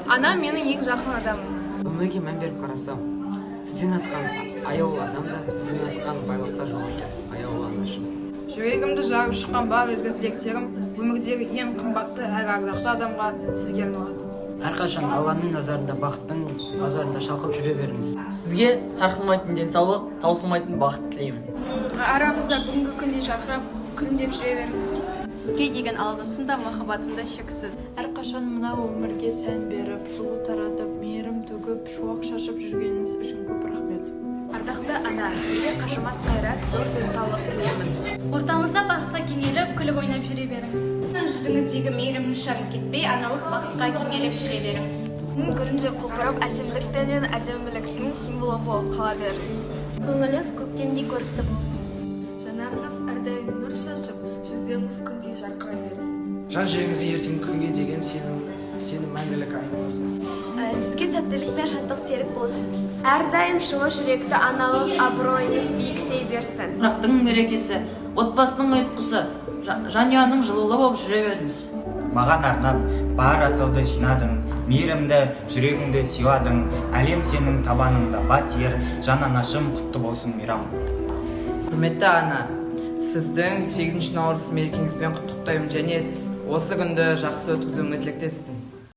Анам менің ең жақын адамым. Өмірге мән беріп қарасам, сізден асқан аяулы адам да, сізден асқан байлық та жоқ екен, аяулы анашым. Жүрегімді жарып шыққан бар ізгі тілектерім өмірдегі ең қымбатты әрі ардақты адамға, сізге арналады. Әрқашан Алланың назарында, бақыттың базарында шалқып жүре беріңіз. Сізге сарқылмайтын денсаулық, таусылмайтын бақыт тілеймін. Арамызда бүгінгі күндей жарқырап, күлімдеп жүре беріңіз. Сізге деген алғысым да, махаббатым да шексіз. Әрқашан мына өмірге сән беріп, жылу таратып, мейірім төгіп, шуақ шашып жүргеніңіз үшін көп рахмет. Ардақты ана, сізге қажымас қайрат, зор денсаулық тілеймін. Ортамызда бақытқа кенеліп, күліп ойнап жүре беріңіз. Жүзіңіздегі мейірім нышаны кетпей, аналық бақытқа кенеліп жүре беріңіз. Гүлімдей құлпырып, әсемдік пенен әдеміліктің символы болып қала беріңіз. Көңіліңіз көктемдей көрікті болсын. Жанарыңыз әрдайым нұр шашып, жүздеріңіз күндей жарқырай берсін. Жан жүрегіңізде ертеңгі күнге деген сенім мәңгілік айнымасын. Сізге сәттілік пен шаттық серік болсын. Әрдайым жылы жүректі аналық абыройыңыз биіктей берсін. Шаңырақтың мерекесі, отбасының ұйытқысы, жанұяның жылуы болып жүре беріңіз. Маған арнап бар асауды жинадың, мейірімді жүрегіңді сыйладың. Әлем сенің табаныңда бас иер. Жан анашым, құтты болсын мейрам! Құрметті ана, сіздің 8 наурыз мерекеңізбен құттықтаймын және осы күнді жақсы өткізуіңе тілектеспін.